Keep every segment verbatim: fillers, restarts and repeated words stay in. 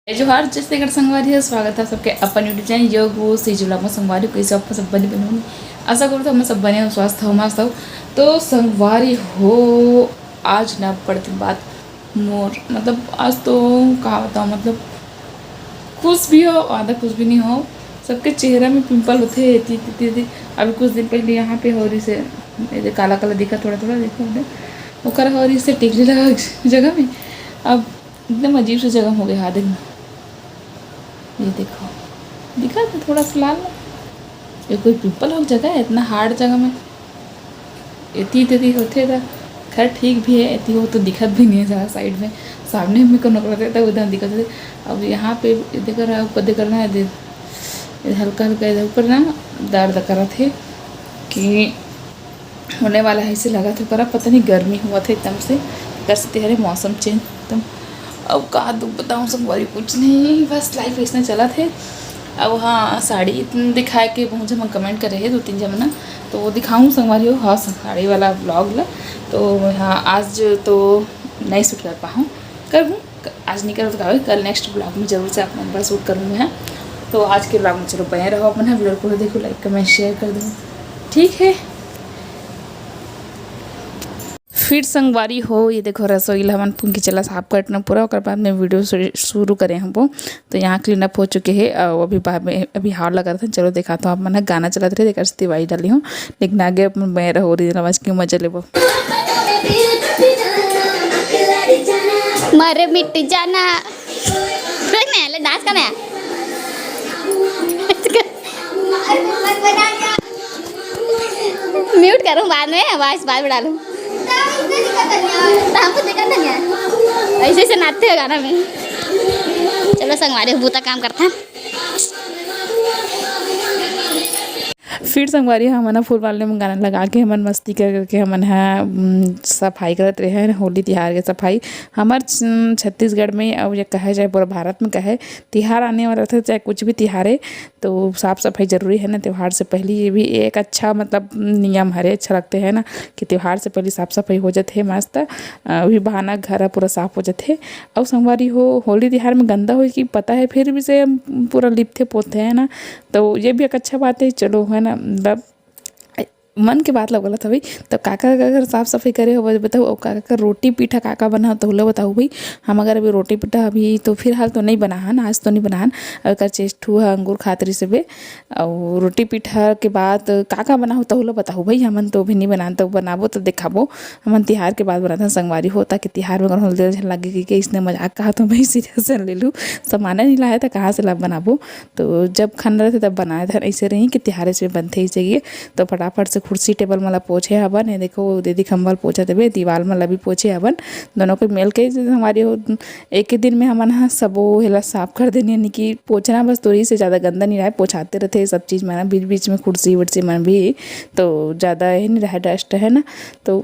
जय जोहार, जय छत्तीसगढ़ संगवारी हो, स्वागत है सबके अपन YouTube चैनल योग वो से जुला में। संगवारी हो, कइसे आप सब बने बने होंगे? आशा करूँ तो हम सब बने हो, स्वस्थ हो, मस्त हो। तो संगवारी हो, आज ना बड़ दिन बाद मोर, मतलब, आज तो का बताऊँ, मतलब, खुश भी हो, आधा खुश भी नहीं हो। सबके चेहरा में पिंपल होते हैं, ती, ती, ती, ती। अभी कुछ दिन पहले यहाँ पे हो रही से, ये जो काला काला दिखा थोड़ा थोड़ा, देखो उधर, ओकर हो रही से टिकली लगा जगह में। अब एकदम अजीब सी जगह हो गई। हाँ, देखना, ये देखो, दिखा था थोड़ा सा लाल ना, ये कोई पिंपल हो जगह है, इतना हार्ड जगह में एती तेती होथे त। खैर, ठीक भी है, एती हो तो दिखत भी नहीं है ज़्यादा साइड में, सामने में कोनो रहते तो उधर दिखत होथे। अब यहाँ पे देखो रहा, ऊपर देख रहा है, दे-, हल्का हल्का इधर ऊपर ना दर्द करत है कि होने वाला है, ऐसे लगा था, पर अब पता नहीं, गर्मी हुआ था एकदम से, कर सकते, हरे मौसम चेंज एकदम। अब का दू बताऊँ संगवारी, कुछ नहीं, बस लाइफ ऐसने चलत हे। अब हाँ, साड़ी दिखाए के बहुत झन कमेंट करे हे, दो तीन झन ना, तो वो दिखाऊँ संगवारी हो, हाँ, साड़ी वाला ब्लॉग ला। तो हाँ, आज तो नहीं शूट कर पाऊँ, करूँ, आज नहीं करूँ तो का होई, कल नेक्स्ट ब्लॉग में जरूर से आप मन बर शूट करूँगी मैं। तो आज के ब्लॉग में चलो बने रहो, अपन वीडियो को देखो, लाइक कमेंट शेयर कर दो, ठीक है। फिर संगवारी हो, ये देखो रसोई ला हमन पूंगी चला साफ करना पूरा, ओकर बाद में वीडियो शु-, शुरू करे हमको। तो यहाँ क्लीन अप हो चुके हैं, और अभी बाद में अभी हार लगा था। चलो देखा तो आप मन ह गाना चलत रहे, देकर से दिवाई डाली हूँ, लेकिन आगे अपन मैं रहो री आवाज क्यों मजा लेबो। मर मिट जाना। देख ना, ले डांस करना है। म्यूट करूँ बाद में, आवाज बाद में डालूँ। तो हमको दिक्कत नहीं है। ऐसे ऐसे नाचते हो गाना में। चलो संगवारी हो, बूता काम करता। फिर संगवारी हमन ह फुलवारी में गाना लगा के हमन मस्ती कर करके हमन ह, उम, सफाई करत रहे हैं, होली तिहार के सफाई। हमर छ-, छत्तीसगढ़ में, अउ ये कहे जाए पूरा भारत में कहे, तिहार आने वाला था, चाहे कुछ भी तिहार है, तो साफ सफाई जरूरी है ना। त्यौहार से पहले ये भी एक अच्छा, मतलब, नियम हरे, अच्छा लगते है ना, कि त्यौहार से पहले साफ सफाई हो जाते है मस्त। अ, वही बहाना घर ह पूरा साफ हो जाते है। अउ संगवारी हो, होली तिहार में गंदा होई कि पता है, फिर भी से हम पूरा लिपते पोते है ना, तो ये भी एक अच्छा बात है। चलो, है ना, मतलब, मन के बात ला बोलत हवे, तो काका अगर साफ सफाई करे हो बताओ, अउ काका रोटी पीठा काका बना हो, तहुला बताओ भाई। हम अगर अभी रोटी पीठा अभी तो फिलहाल तो नहीं बना हन, आज तो नहीं बना हन। अउ एकर चेष्ठू ह अंगूर खात रहिस हवे, अउ रोटी पीठा के बाद काका बना हो, तहुला बताओ भाई। हमन तो अभी नहीं बनान, तो बनाबो तो देखाबो। हमन तिहार के बाद बनाथन संगवारी हो, ताकि तिहार में कोनो होली झन लागे कि, कि इसने मजाक कहा तो भाई सीरियस ले लू। सामान नहीं लाए तो कहाँ से ला बनाबो? तो जब खाना रहते तब बनाए धर ऐसे रही कि तिहारे से बनते ही चाहिए। तो फटाफट से कुर्सी टेबल मला पोछे हवन। ये देखो दीदी खम्बल पोछा देवे, दीवार मला भी पोछे हवन। दोनों को मिल के संगवारी हो, एक ही दिन में हमन ह सबो हेला साफ कर देनी, यानी कि पोछना बस तोरी से ज़्यादा गंदा नहीं रहे, पोछाते रहते सब चीज़ में ना, बीच बीच में कुर्सी वर्सी में भी तो ज़्यादा ही नहीं रहे, डस्ट है ना। तो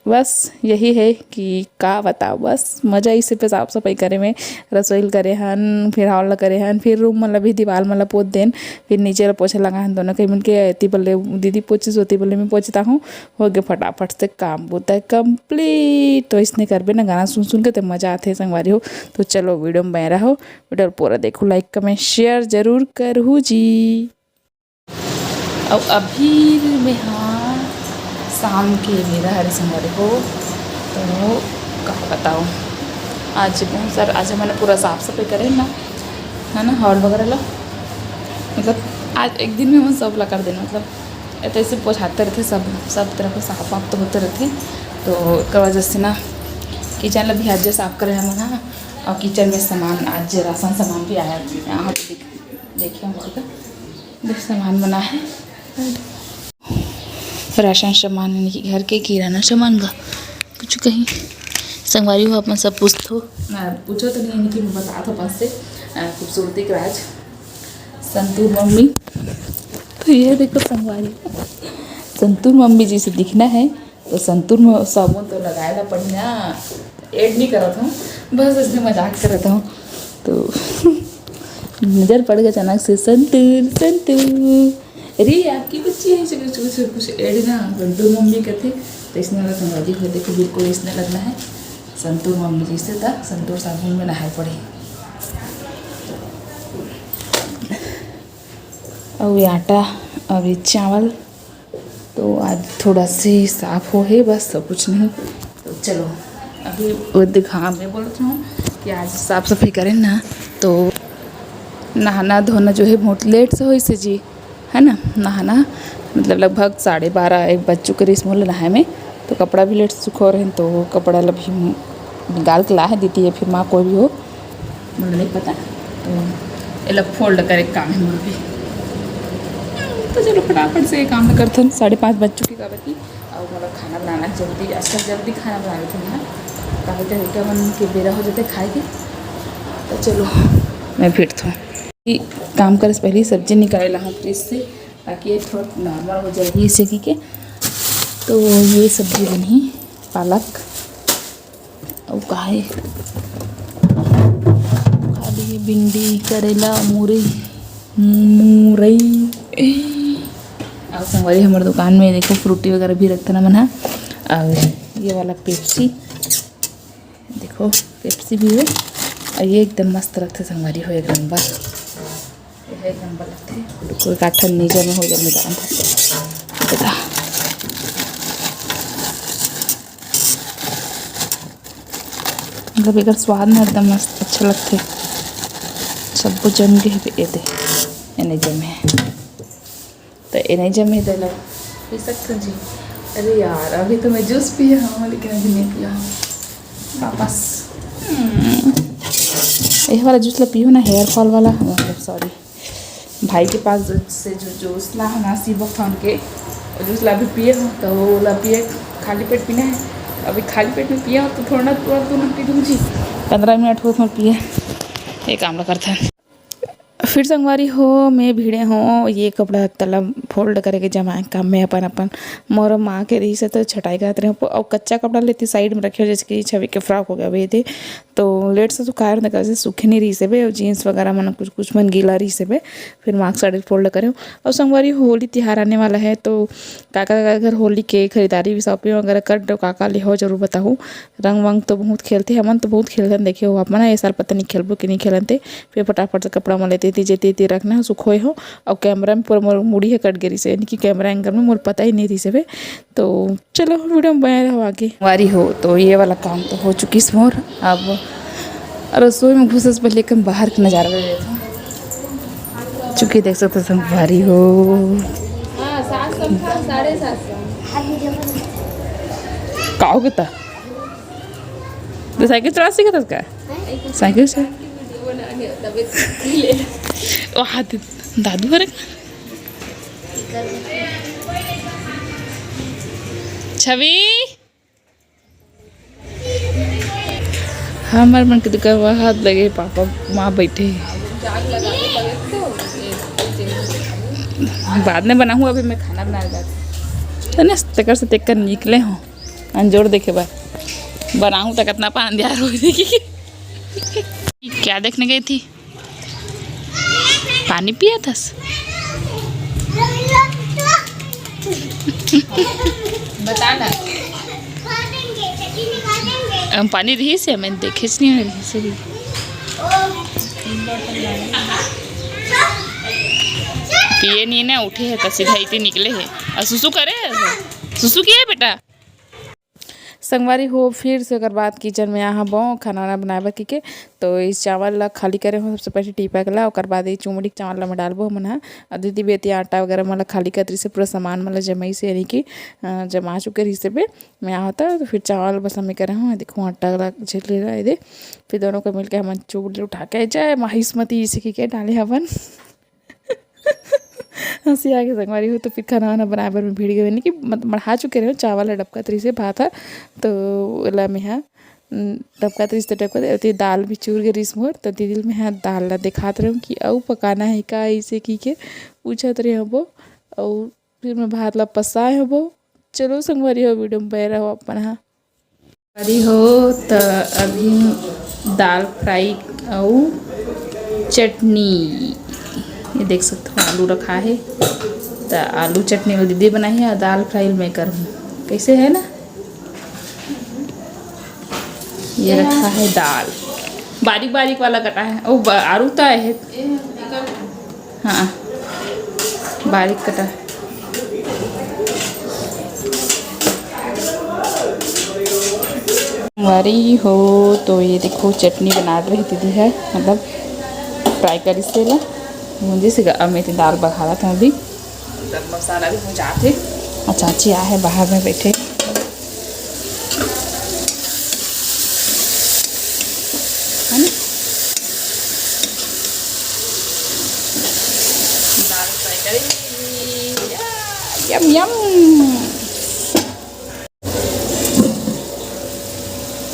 बस यही है कि का बताओ, बस मज़ा इसे पे साफ सफाई करे में। रसोई ल करे हन, फिर हॉल ल करे हन, फिर रूम मतलब भी दीवार मतलब पोत देन, फिर नीचे ल पोछा लगा हन। दोनों के मिलके एती बल्ले दीदी पोछिस, ओती बल्ले मैं पोछता हूँ। हो गए फटाफट से काम बूता कंप्लीट। तो इसने करबे ना, गाना सुन सुन के तो मज़ा आते संगवारी हो। तो चलो वीडियो में बने रहो, वीडियो पूरा देखो, लाइक कमेंट शेयर जरूर करहू जी। अब अभी मैं हाँ शाम के बेरा हरे संगवारी हो, तो का बताओ, आज बहुत सारा, आज हमन पूरा साफ सफाई करे ना, है ना, हॉल वगैरह ला, मतलब आज एक दिन में हम सब ला कर देना, मतलब ए तो ऐसे पोछाते रहते, सब सब तरफ साफ वाफ तो होते रहते। तो ओकर वजह से ना किचन ला भी आज साफ करे हमन, हाँ। और किचन में सामान, आज राशन सामान भी आया, यहाँ पे देख, देखिए हम लोग देख सामान बना है, राशन सामान यानी कि घर के किराना सामान का कुछ कहीं संगवारी हो अपन सब पूछथो। मैं पूछो तो नहीं, यानी कि मैं बता तो बस से, अ, खूबसूरती के राज संतूर मम्मी। तो ये देखो संगवारी, संतूर मम्मी जी से दिखना है तो संतूर म-, साबुन तो लगाए ला पड़ी ना, ऐड नहीं करत हूँ, बस इसने मजाक करत हूँ। तो नजर पड़ गया अचानक से, संतूर, संतूर, अरे आपकी बच्ची है, चलो, चलो, चलो, कुछ ऐड ना, संतूर मम्मी कहते, तो इसने वाला संगवारी हो, देखो, बिल्कुल इसने लगना है संतूर मम्मी जी से, तक संतूर साबुन में नहाए पड़े। अउ ये आटा, अउ ये चावल, तो आज थोड़ा से साफ हो हे, बस, सब कुछ नहीं। तो चलो, अभी वो दिखा, मैं बोलत हूँ कि आज साफ सफाई करें ना, तो नहाना धोना जो है बहुत लेट से होइस हे जी, है ना। नहाना मतलब लगभग साढ़े बारह, एक बज चुके रहिस मोला नहाए में, तो कपड़ा भी लेट से सुखो रहे, तो कपड़ा ला भी निकाल के ला हे दीदी, या फिर माँ, कोई भी हो, मोला नहीं पता। तो एला फोल्ड करे के काम है मोर भी। तो चलो, फटाफट से ये काम करथन। साढ़े पाँच बज चुके काबर कि, और मोला खाना बनाना जल्दी, आजकल जल्दी खाना बना लेथन ना, काहे कि लड़का मन के बेरा हो जाते खाए के। तो चलो, मैं फिरथों। ये काम करे से पहले सब्जी निकाले ला हूँ फ्रिज से, ताकि ये थोड़ा नॉर्मल हो जाए, ये सब्जी के। तो ये सब्जी बनी पालक, अउ का हे, खाली ये भिंडी, करेला, मुरई, मुरई। अउ संगवारी, हमर दुकान में देखो, फ्रूटी वगैरह भी रखथन हमन ह। अउ ये वाला पेप्सी, देखो, पेप्सी भी हे। अउ ये एकदम मस्त रखथे संगवारी हो, एक नंबर। ये है एक नंबर लगथे। कोई काठन नीचे में हो जाए, मैं जानत हूँ। बता। मतलब एकर स्वाद ना एकदम मस्त अच्छा लगथे। सब्बो जम के हे, ए दे, एने जमे हे। तो एने जमे हे, तो ला पी सकते हो जी। अरे यार, अभी तो मैं जूस पिया हूँ, लेकिन अभी नहीं पिया हूँ वापस। हम्म। ये वाला जूस ला पीहूँ ना, हेयर फॉल वाला, मतलब, सॉरी, भाई के पास से जो जूस ला हमारा सी बथान के, वो जूस ला भी पिए हो, तो वो ला पिए खाली पेट पीना है। अभी खाली पेट में पिए हो तो थोड़ा ना, तुरंत तुरंत पी दूँ जी, पंद्रह मिनट हो तो पिए, ये काम ला करता है। फिर संगवारी हो, मैं भिड़े हों ये कपड़ा तला फोल्ड करे के जमाए काम में अपन अपन। मोर माँ के रही से तो छटाई करत रहे हो, और कच्चा कपड़ा लेती साइड में रखे हो, जैसे कि छवि के फ्रॉक हो गया, अभी ये दे तो लेट से सुखाए रहता, कैसे सूखे नहीं रही से बे, और जीन्स वगैरह मन कुछ कुछ मन गीला रही से बे। फिर मास्क साड़ी फोल्ड करे। और संगवारी, होली तिहार आने वाला है, तो काका काका घर होली के खरीदारी भी, शॉपिंग वगैरह कर दो, काका ले हो जरूर बताहू। रंग वंग तो बहुत खेलते, हमन तो बहुत खेलथन, देखे हो आप मन, ये साल पता नहीं खेलबो कि नहीं खेलन ते। फिर फटाफट से कपड़ा मन लेते थी, जेती ती रखना हो, सुखोए हो। और कैमरा में पूरा मोर मुड़ी है कट गई से, यानी कि कैमरा एंगल में मोर पता ही नहीं रही से बे। तो चलो, वीडियो में बने रहो आगे। वारी हो, तो ये वाला काम तो हो चुकी मोर। अब रसोई में घुसे से पहले कम बाहर का नजारा ले लेता हूँ। चूंकि देख सकते हो, संगवारी हो। हाँ, सात सौ का, साढ़े सात सौ। का हो गया? तो साइकिल चला सीखा था का? साइकिल से? वो हाथ दादू हरे। छवि, हमर मन के दुकान में हाथ लगे, पापा माँ बैठे हैं। बाद में बनाहूँ, अभी मैं खाना बनाए जाती हूँ। तो ना, तेकर से तेकर निकले हो, अंजोर देखे बर। बनाहूँ तो कितना पान दिया हो। क्या देखने गई थी? पानी पिया थस? बता ना। हम पानी रही से, मैं देखे से नहीं रही से भी। पिए नहीं ना, उठे है तो सीधा इतने निकले है। और सुसु करे है? सुसु किया है बेटा? संगवारी हो, फिर से ओकर बाद किचन में आ हबो खाना वाना बनाए बर कहिके। तो इस चावल ला खाली करे हो सबसे पहले टीपा के ला, ओकर बाद ये चुमड़ी के चावल ला मैं डालबो हमन हा। अउ दीदी बेती आटा वगैरह मन ला खाली करत रहिसे, पूरा सामान मन ला जमाइसे, यानी कि, अ, जमा चुके रहिसे बे। मैं आ होता तो फिर चावल बस हमें करे हो, देखो आटा ला झिल रहा है दे। फिर दोनों को मिलके हमन चुमड़ी उठा के जय माहिष्मती इसे कहिके डाले हवन। हंसी आगे संगवारी हो, तो फिर खाना वाना बनाए बर मैं भिड़ गई, यानी कि मत-, मढ़ा चुके रहे हो, चावल ह डबकत रहिसे, भात ह, तो ओला मैं ह, उम, डबकत रहिस तो डबकत, ओती दाल भी चूर गे रहिस मोर, तो दीदी ल मैं ह दाल ला दिखात रहूँ कि अउ पकाना है का, ऐसे की के पूछत रहे हबो, अउ फिर मैं भात ला पसाए हबो। चलो संगवारी हो, वीडियो में बने रहो अपन हा। अरे हो, त अभी दाल फ्राई अउ चटनी, ये देख सकते हो, आलू रखा है, त आलू चटनी में दीदी बनाई है और दाल फ्राई मैं करूँ। कैसे है ना, ये रखा है दाल, बारीक बारीक वाला कटा है, ओ ब-, आलू तो आए है। हाँ, बारीक कटा। संगवारी हो, तो ये देखो, चटनी बना रही दीदी है, मतलब फ्राई करिस तेला, भूंजिस। अब मैं दाल बघारत हूँ अभी। गरम मसाला भी भुंजात हे। अच्छा, चाची आए हे बाहर में बैठे। है ना? दाल फ्राई करेंगे। या, यम, यम।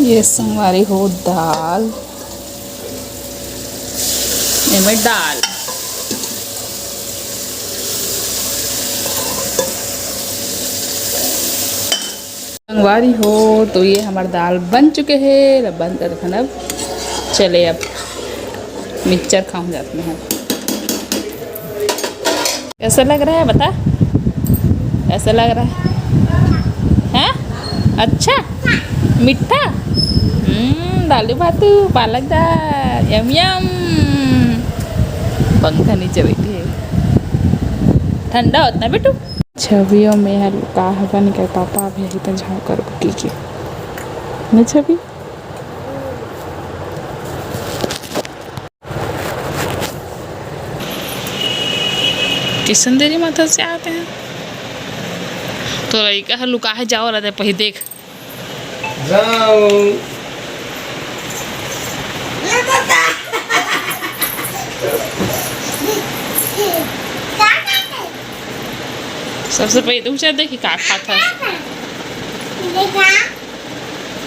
ये संगवारी हो दाल, एमे दाल। संगवारी हो, तो ये हमर दाल बन चुके हे। अब बंद कर देथन। अब चले, अब मिक्सचर खाऊं जात में हम। कैसा लग रहा है बता, कैसा लग रहा है? हैं? अच्छा, मीठा। हम्म, दालू भातू, पालक दाल, यम यम। पंखा नीचे बैठी है, ठंडा होता ना बेटू। छवि अउ मैं ह लुका हवन, एकर पापा अभी आही त झाव करबो कहिके। न छवि? किशन देरी माता से आते हैं। तो लइका ह लुका है, जाओ रहते पही देख। जाओ। सबसे पहले तुम शायद देखी का खात हस।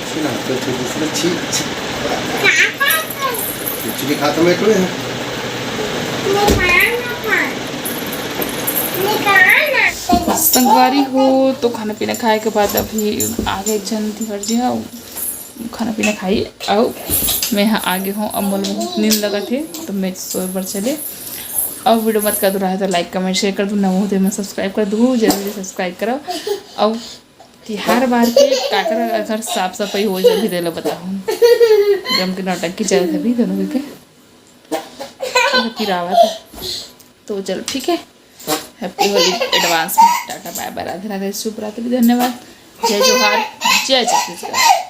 छी ना, तो छी, दूसरे छी, छी। कुछ भी खाता मैं तो है। संगवारी हो, तो खाना पीना खाए के बाद अभी आगे एक झन तिहर जी हा खाना पीना खाई, अउ मैं ह आगे हूँ। अब मोला बहुत नींद लगत हे, तो मैं सोए बर चले। अउ वीडियो मत कर दू रहा है तो लाइक, कमेंट, शेयर कर दू, नवा हो तो मैं सब्सक्राइब कर दू, जल्दी सब्सक्राइब करो। अउ तिहार बार के काकर अगर साफ सफाई हो जाए, तेला बताहूँ। जम के नौटंकी चलत हे अभी दोनों के। चलो, फिर आवत है। तो चलो, ठीक है, हैप्पी होली एडवांस में। टाटा, बाय बाय, राधे राधे, शुभ रात्रि, धन्यवाद, जय जोहार, जय छत्तीसगढ़।